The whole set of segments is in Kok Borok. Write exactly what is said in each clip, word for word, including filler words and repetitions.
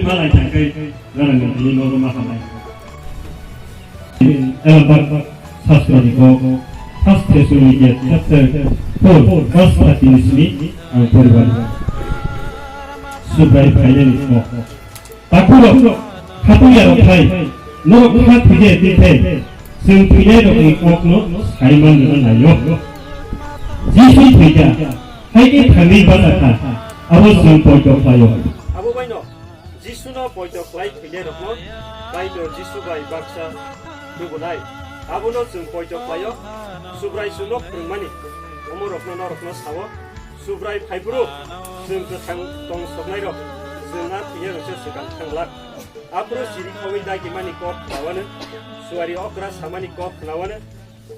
Malai thangkai, norokni tini nogo ma hamlai. Elambak Sastroni kok, First Thessalonians chapter four, verse thirteen simi ang poribar. Subrai phainani kok. Takhurok, khatungya rok phai, norok kha thwide tithai, chwng thwinai rokni kokno saiman rwna naio. Jisu thwikha, haikhe thangwi bachakha, abo chwng poito khlaio. Abo baino Jisuno poito khlai thwinairokno Kaitor Jisu bai baksa tubunai. Abono chwng poito khlaio, Subrai chwngno phrwngmani, omorokno norokno sao, Subrai phaiphuru chwng kwthang tong soknairok chwngna thwinairokse swkang thanglak. Aphuru chiri khogwi dagimani kok khnawano, suari okra samani kok khnawano,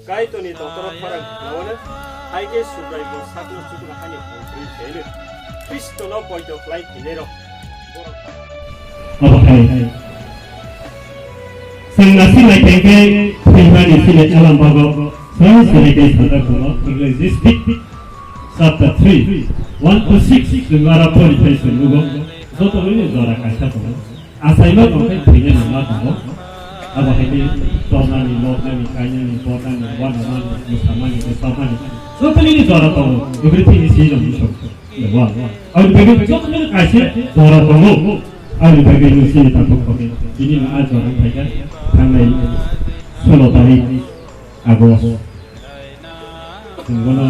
Kaitorni dotoro khorang khnawano, hai khe Subrai bo sakno chuknohani hongkhorwi phaino, Khristono poito khlai thwinairok. Obo hai. Chwng nasi naikhe khe thwimani sini alam bago, sai sini khe sajak tongo, Ecclesiastes chapter three, one to six, chwng aro pori phai chwng nugo, joto hwnwi jora kaisa tongo. Achaima tongkhe thwina nangma tongo. Abo hai khe tornani, loknani, kainani, bornani, wanamani, mwsamani, mwsamani. Joto nini jora tongo. Everything is season, Isor. Wow. Aboni bagwi joto nini kaisa jora tongo. Aboni bagwi nini sini takhuk tongo. Bini no a jora phaikha thangnai solo tarik August. Chwng bono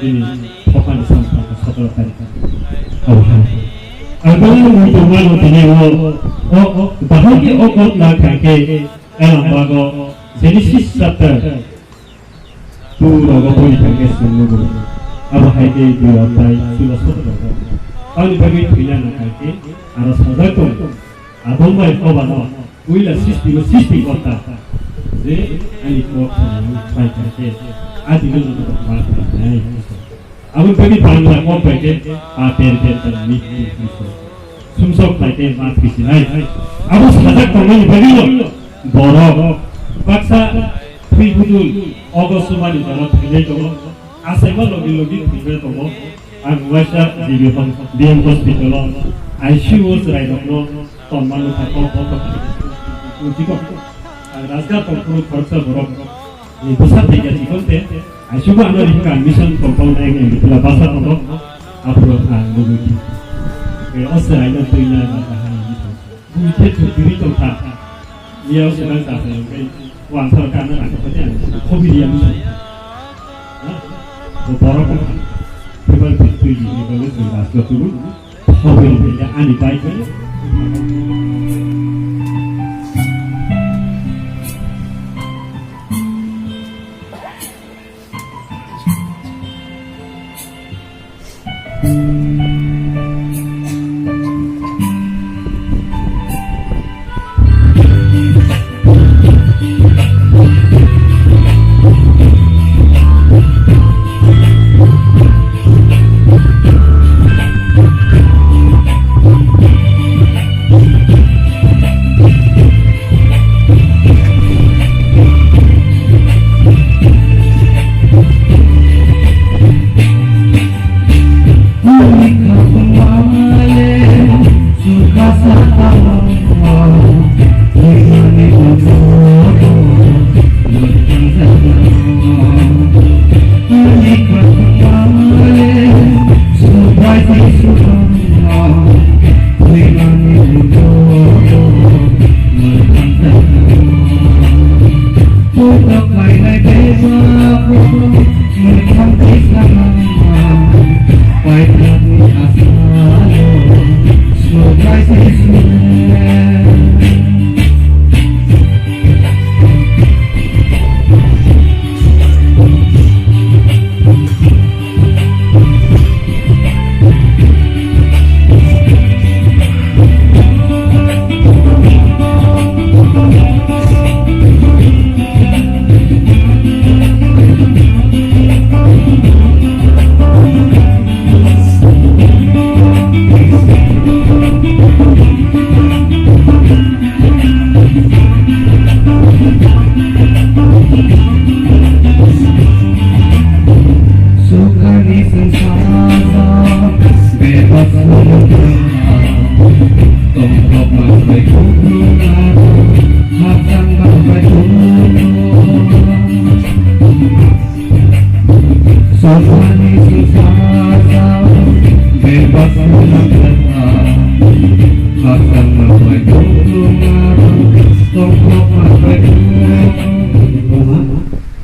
bini thophani samung tangkha sotoro tarikh. Obo hai. Ang bono mui tongmano tini o, o, o, bahai khe o kok na kha khe, elambak o Genesis chapter two rogo pori thang khe chwng nugo. Abo hai khe dui odhyay sulo sotoro rogo. Aboni bagwi thwina na kha khe, aro sajak tong, Adam bai Hoba no Puila sisti o sisti kota. Je ani kok khna bai kha khe, adi no no ma kha nai. Aboni bagwi Bangla kok bai khe, paper beton mrityu. Sumsok bai khe ma thwisinai. Abo sajak tongmani bagwi no borok baksa thwi budul ogo sumani jora thwinai tongo. Achaima logi logi thwinai tongo. Ang waisa G B hon-, B M hospital o I C U o chwrai rokno tonma nukha kok kok kok. Chikon. Ang Rajgar tongphuru khoroksa borok ni bwsa thwikha chikon te. I C U o ano rihkha admission tongphuru nai wngwi bwla basa tongo. Aphuru ang nugwi. O chwraino twina ba kaham wngwi tong. Bui khe thwtwrwi tongkha. Miyao se nang ta phai, hwnkhe wansal kana nang khe ang khobi riya misa. Ha? Bo borok wngkha. Phaibar phai twi ni bagwi chwng gas lo tubu. Khobi rok khe ani bai khe.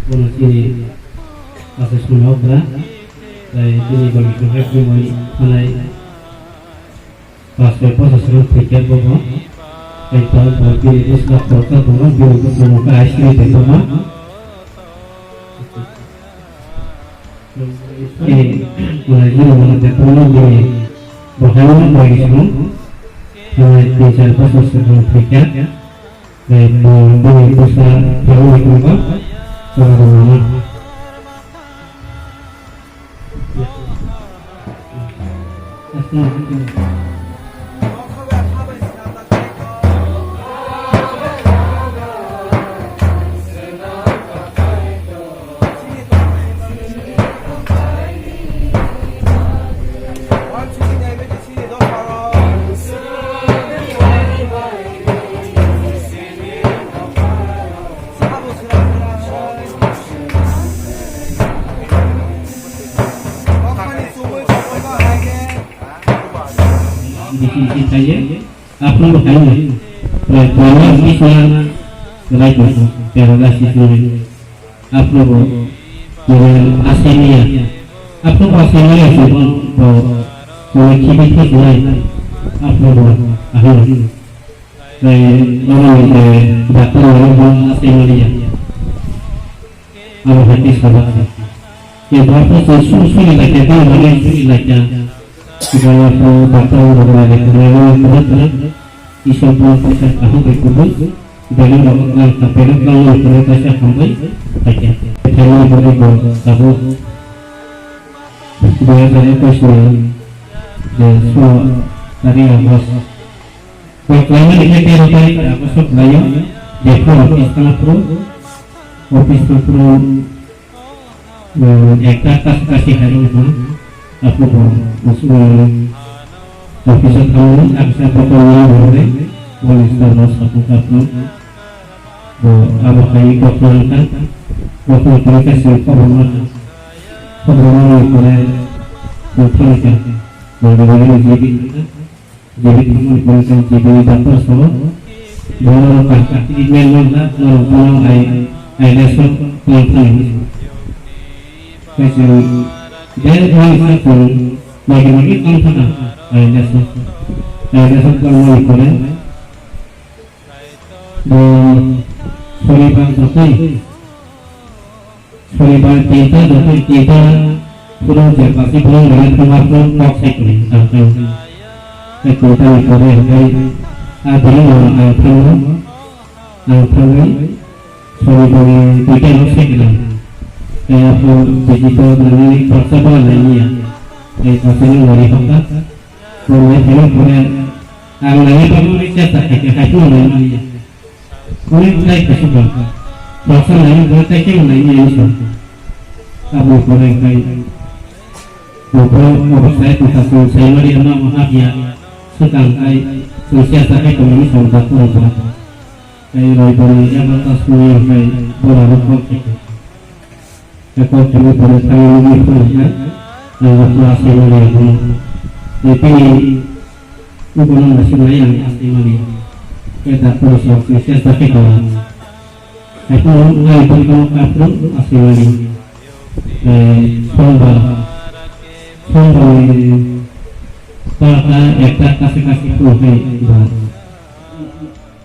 Bono chini aswk swngnai okra, tei bini bagwi khe hai phunugwi thanai. Pash bai posa swnam thwikhe bobo. Tei tei bo bini bwsla khoroksa tongo, bini bwsla mokhe hai simi tongma. Tei bo hai bini mokhe tongma bini bo hai mokhe bai swnam. Tei tin char posa swnam thwikhe. Tei bo bini bwsla tongwi tongma. Tei bo mama. Bisi bisi khaye, aphuru bo khaye, prai prai bisi na, prai prai, prai bisi na. Aphuru bo, bo asai maya. Aphuru bo asai maya se bo, bo, bo khibi thik nai. Aphuru bo, aphuru. Tei, bono ni, tei, doctor ni bo asai maya. Abo hai tei sabak se. Ke doctor se su, su ni lakya, tei, mane su ni lakya. Kaya po doctor ni bo nai lakya, nai lakya, nai lakya. Isor bo kaisa kaham bai kubui, belai rok klang kha, belai klang rok belai kaisa hambai khaikha. Thaimani borok bo tabuk dui hajar ekush ni je sono tarik August. Bo khlaimani khe tero tarik August o khlaio, jephru office thangna phuru, office thang phuru, Ekta kasi kasi hai wngkha, aphuru bo, office o thangwi aksa photo ni hwnwi, boni salo sapung kha phuru bo abo hai kok wngkha, kok wngkha se khobor ma, khobor ma wngkha, bo thangwi kha, bo wngkha. Jibini tongmani pore khe jibini doctor sabo borok kaham treatment nokha, norok bono ai, ai lesson tong thani. Khe chwng je wngwi sa chwng logi logi tong thana ai lesson, ai lesson tongmani pore bo soriba jotoi Soriba tinta, jotoi tinta, phuru je basi phuru rwna thangma phuru kok sai kwrwi ang thang. Tei tinta ni pore hwnkhe a bini ulo ang thango, ang thangwi soriba ni duita no sai kwrwi. Tei aphuru bisi to nani khoroksa bo nai ya, tei basi no nani hokha. Bo nai phaima pore ang nai bagwi chesta khaikha, hai phuru nai ya. Onek tai kaisa ba. Baksa nai, onek tai khe nai ni ani sa. Abo pore khai. Bo pore obo sai ko ta ko sai mari ama ma ha ya. Swkang khai. Sungsia sa khai ko ni sa ba ko ba. Khai roi bo ni ya ba ta su ya khai. Bo ra ro ko. Eko tini pore thangwi nini phone kha, ang bo asai mali ya bono. Tei tini ukono naisingmani ang asai mali ya. Tei doctor rok se chesta khe tongo. Eko nai tongkha kaphuru asai mali. Tei sombar, sombar ni ta ta ekta kasi kasi phone khai ba.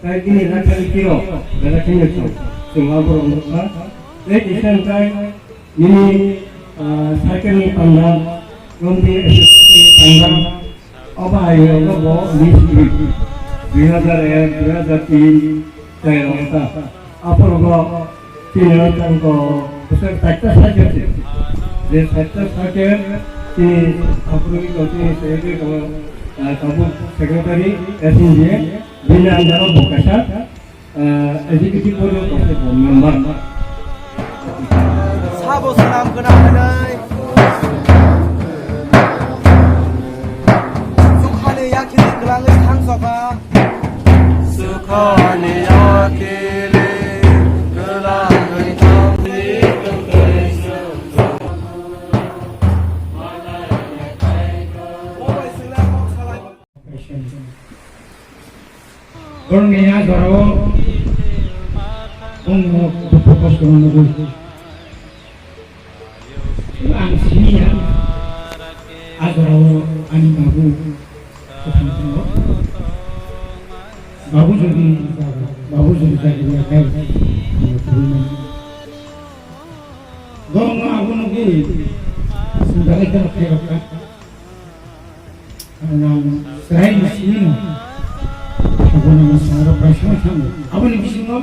Tei bini rakhani kiro, belai kheno chwng, chwng aborok nukha. Tei kisa wngkha nini, ah, cycle ni panda, romni association ni panda, obo hai wngkha bo list rwi. Dui hazar ek, dui hazar tin, chai rok wngkha. Aphuru bo chini wngkha bo bwswk chaita cycle se. Je chaita cycle chini aphuru wngkha chini secretary tongo, ah, tabuk secretary S N G A. Bini under o bo kaisa, eh, executive board o kaisa bo member. Sabo swnam gwnang hwnwi. Sukhani yakhini kwlangwi thangsoka. Borokni a jorao bongno dukhu kosto nugwi. Ang siniya, a jorao ani babu kwthang tongo. Babu jodi, babu jodi jagwi ya kai, ang tubui mani. Borokno abo nugwi, sindalai khe phai rok kha. Ang chwraini simi no. Abono mwsarok bai sama thango. Aboni bisingo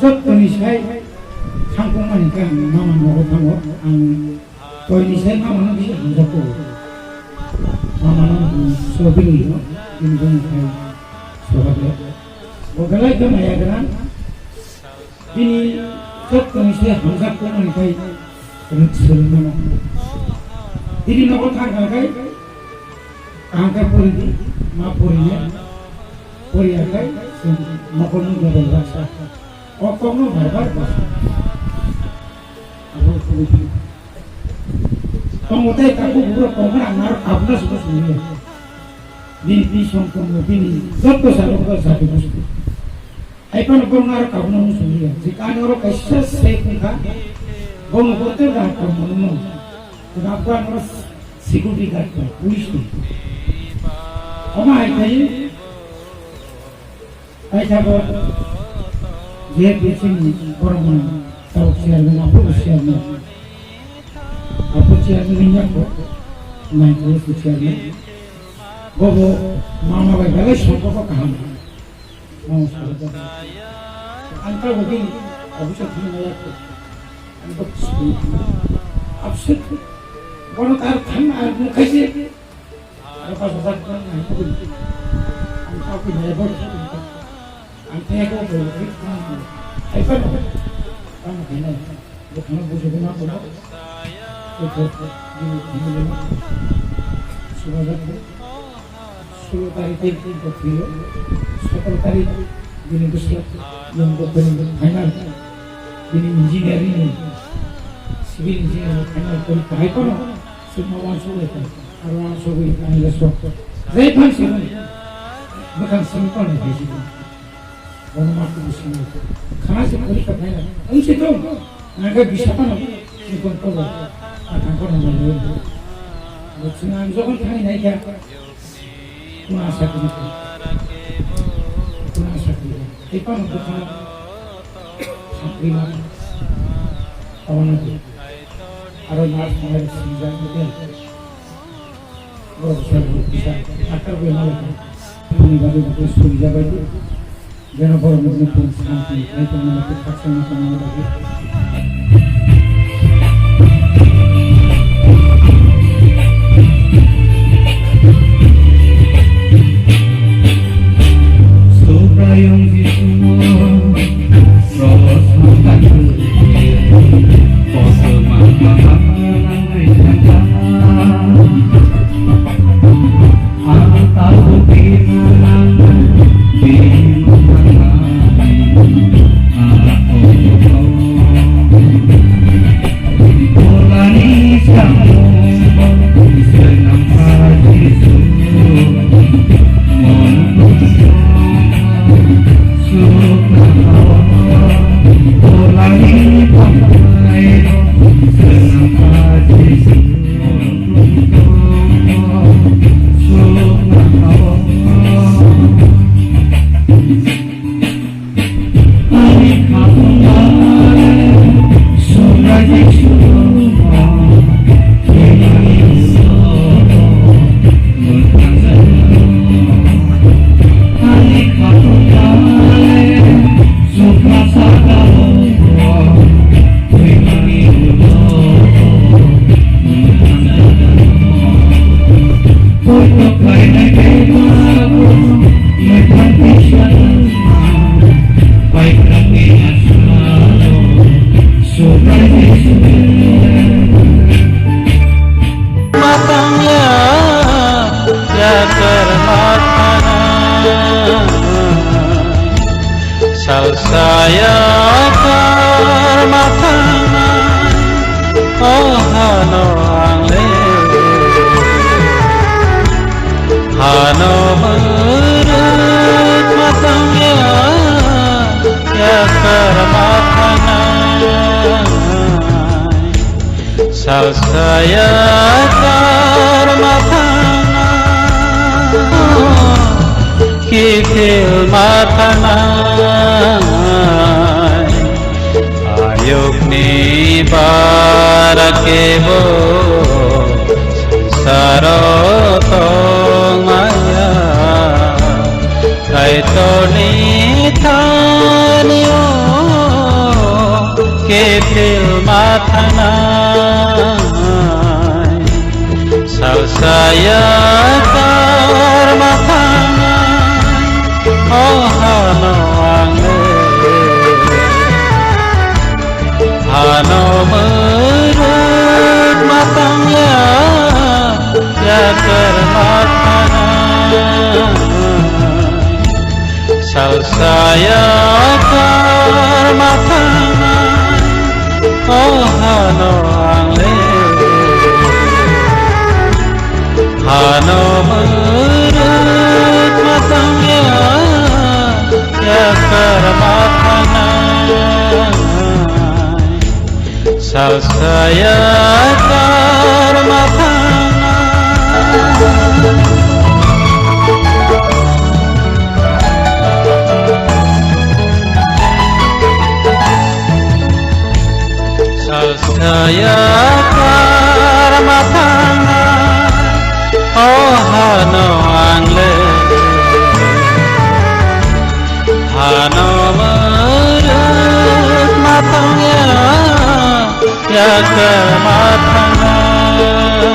jottoni sai thangkukmani khe ang mama nogo thango. Ang toini sai mama no bisi hamjak kugo. Mama no ang sobini no, bini bumung khai sobatle. Bo belai khe maya gwnang. Bini jottoni se hamjak tongmani khai rwk swrwngmano. Bini nogo thang kha khai kaham khe pori di, ma pori ya, pori ya khai chwng nokolni level baksa. O kokno bar bar basa. Abo kubui thang. Tongo tei tabuk borok tongkha ang aro kabna subo songya. Bini bisong tongo bini jotto sabo jati gosti. Hai phano borok aro kabna muchung ya. Je kani oro kaisa se tongkha. Bono bote da tongmo no. Tuna buan oro security guard tong, police tong. Oma hai khai. Hai sabo je bising borok man tabuk chairman apo chairman. Apo chairman ni nyak bo. Nai ko chairman. Bobo mama bai belai songkok kaham. Ang ta wadi office thang na yak. Ang ta school. Absent. Bono tar thang ar mukhaise. Ang ta wadi. Ang ta wadi. Ang ta wadi. Ang ta wadi. Ang ta wadi. Bwkhano bujugwi ma bono. Tei bo bini family no subrajak bo. Sulo tarik tei bo thwiyo. Sotoro tarik bini bwswk yang bo bini final. Bini engineering ni, civil engineering ni final porikha hai phano swkma uansuk lai kha. Aro uansugwi ang le sok. Jai phan simi. Bwkhang simi phan hai simi. Bono ma kubu simi. Khana se pori ka phaina. Ang se tong. Ang ka bisa pano. Ni kon to. Ang kon na mo. Bo sina ang jokon thani nai kya. Kuna asa kuni. Kuna asa kuni. Ai pano ko khana. Sakri ma. Awana ko. Aro na khana sinja ko. Borok bisa, bisa, akhar bai malai kha. Bini bagwi bo suri jabai di. Jeno borok nokni pun santi, hai tongma nokni khakchangma tongma bagwi. Suprayung Jisu, rosong kathwi, kosom ang Saya karma thangnai, o hano ang le. Hano mwrwk ma tangya, ya karma thangnai. Salsaya karma thangnai, kiphil ma thangnai. Ayukni bara kebo sangsaro tongmaya. Kaitorni thani o kiphil ma thangnai. Salsaya karma thangnai, o hano ang le. Hano mwrwk ma tangya, ya karma thangnai. Salsaya karma thangnai, o hano ang le. Hano mwrwk ma tangya, ya karma thangnai. Salsaya karma thangnai. Salsaya karma thangnai, o hano ang le. Hano mwrwk ma tangya, ya karma thangnai.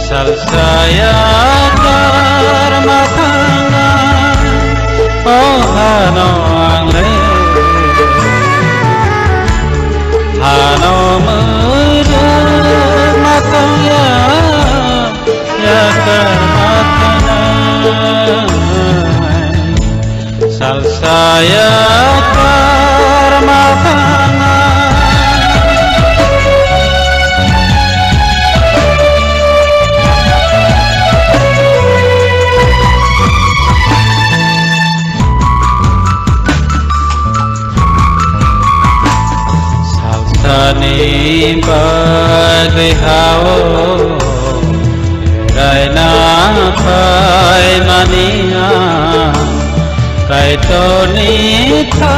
Salsaya karma thangnai, o hano ang le. Hano mwrwk ma tangya, ya karma thangnai. Salsaya karma thangnai. Salsani bagwi hao raina phaimani ang Kaitorni tha